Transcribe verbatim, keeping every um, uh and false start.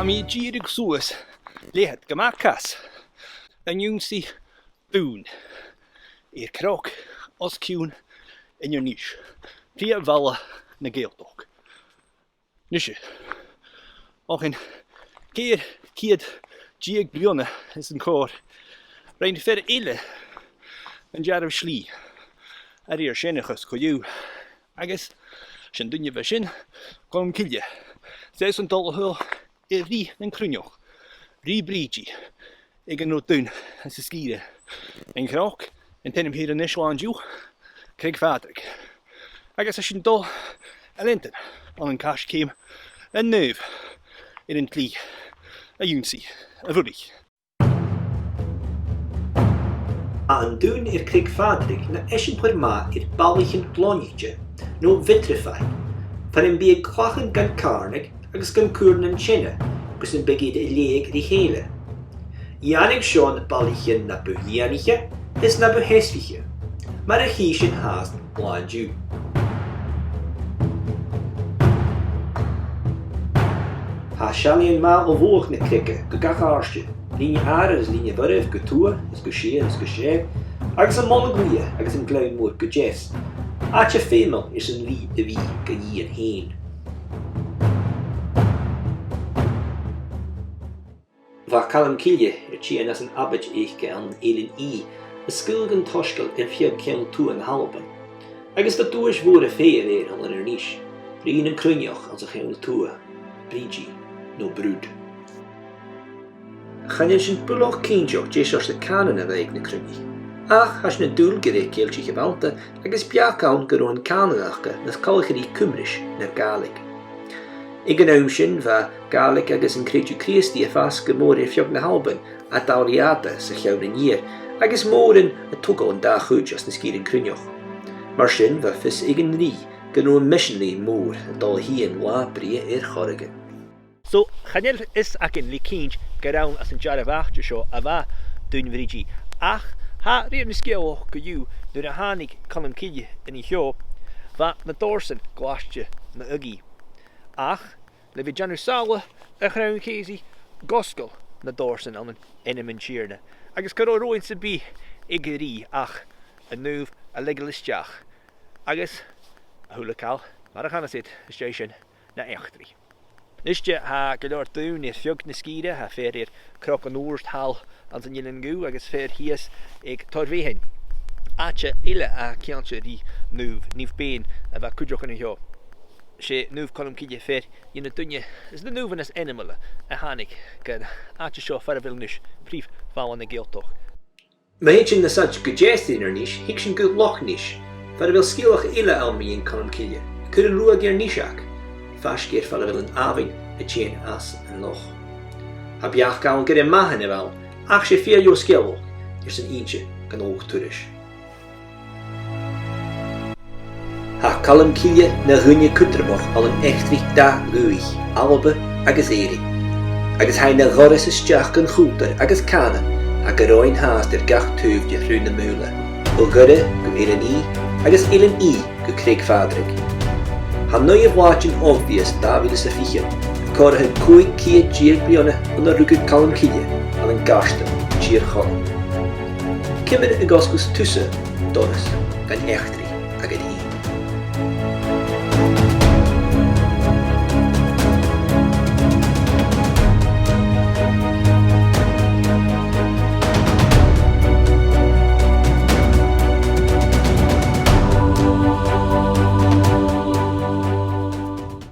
Tha mi a' dìreadh suas leathad gu math cas an ionnsaigh dùin air Cnoc os cionn Inbhir Nis, prìomh bhaile na Gàidhealtachd. Nise, o chionn ceithir ceud deug bliadhna is an còrr, rinn fear eile an dearbh shlighe a rèir seinneachas co-dhiù, agus 's e an duine a bha sin Colm Cille. 'S e esan a' dol a thaghadh air rìgh nan Cruithneach, rìgh Bhrìghde, aig an robh dùn anns an sgìre, an Cnoc, an t-ainm a th' air a-nis, an-diugh, Creag Phàdraig. Agus tha sinn a' dol a leantainn ann an cairt-ceum an naoimh air an t-slighe a dh'ionnsaigh a' bhùirich. Tha an dùn air Creag Phàdraig na eisimpleir math air ballaichean glainnichte, no vitrified, far am biodh clachan gan càrnadh agus gan cur nan teine gus am biodh iad a' leaghadh ri chèile. Dhèanadh seo na ballaichean na bu dhìonaich is na bu sheasmhaiche, mar a chì sinn fhathast an-diugh. Tha seallaidhean math o bhuaidh na creige gu gach àirde, Linne Àraidh is Linne Mhoireibh gu tuath is gu siar is gu sèimh, agus am Monaidh Liath agus an Gleann Mòr gu deas, àite feumail airson rìgh a bhith ga dhìon fhèin. Bha Calum Cille air tighinn às an abaid aice ann an Eilean Ì, a' sgaoileadh an t-soisgeil air feadh ceann a tuath na h-Alba, agus bha duais mhòr a' feitheamh air ann an Inbhir Nis, Rìgh nan Cruithneach anns a' cheann a tuath, Brìghde no Brùd. Chan eil sinn buileach cinnteach dè seòrsa cànan a bh' aig na Cruithnich, ach tha sinn an dùil gur e Ceiltich a bh' annta agus beachd ann gun robh an cànan aca nas coltaiche ri Cuimris na Gàidhlig. Aig an àm sin bha Gàidhlig agus an creideamh Crìosdaidh a' fàs gu mòr air feadh na h-Alba, à Dàil Riada sa cheann an iar, agus mòran a' togail an dà chuid às na sgìrean cruithneach. Mar sin bha fios aig an rìgh gun robh am miseanaraidh mòr a' dol a thighinn latha brèagha air choreigin. So, chan eil fhios againn le cinnt gur ann às an dearbh àite seo a bha Dùn Bhrìghde, ach tha, a rèir na sgeulachd co-dhiù, nuair a thàinig Calum Cille an seo, bha na dorsan glaiste na aghaidh. Ach, le bhith a' dèanamh sàla a' Chroinn Cheusaidh, dh'fhosgail na dorsan ann an ainm an Tighearna, agus cha robh roghainn sam bith aig an rìgh ach an naomh a leigeil a-steach, agus, a h-uile càil, mar a chanas iad às dèidh sin, na eachdraidh. Nise, tha gu leòr daoine air feadh na sgìre, tha fear air Cnoc an Ùir thall anns an Eilean Dubh agus fear shìos aig Tòrr Bheathain. Àite eile a tha ceangailte ri naomh, Naomh Beinn, a bha cuideachd an seo. 'S e Naomh Colm Cille fear dhe na daoine is na naomhan as ainmeile a thàinig dhan àite seo far a bheil a-nis prìomh bhaile na Gàidhealtachd. Ma thèid sinn nas fhaide gu deas air Inbhir Nis, thig sinn gu Loch Nis, far a bheil sgeulachd eile a bh' ann mu dheidhinn Colm Cille, a' cur an ruaig air Niseag, faisg air far a bheil an abhainn a' tighinn às an loch. Tha beachd ann gur e mathan a bh' ann, ach 's e fìor dheagh sgeulachd airson innse dhan ùghdarras. Tha Calum Cille na dhuine cudromach ann an eachdraidh dà dhùthaich, Alba agus Èirinn, agus tha e na dhoras a-steach dhan chultar agus cànan a tha gu robh fhathast air gach taobh de Shruth na Maoile, o Dhoire gu Eilean Ì agus Eilean Ì gu Creag Phàdraig. Tha an naoidheamh Làidir Obvious dà mhìle 's a fichead, a' comharrachadh còig ceud deug bliadhna on a rugadh Calum Cille ann an Gartan, Tìr Chonaill. Ciamar a dh'fhosgail thusa doras dhan eachdraidh?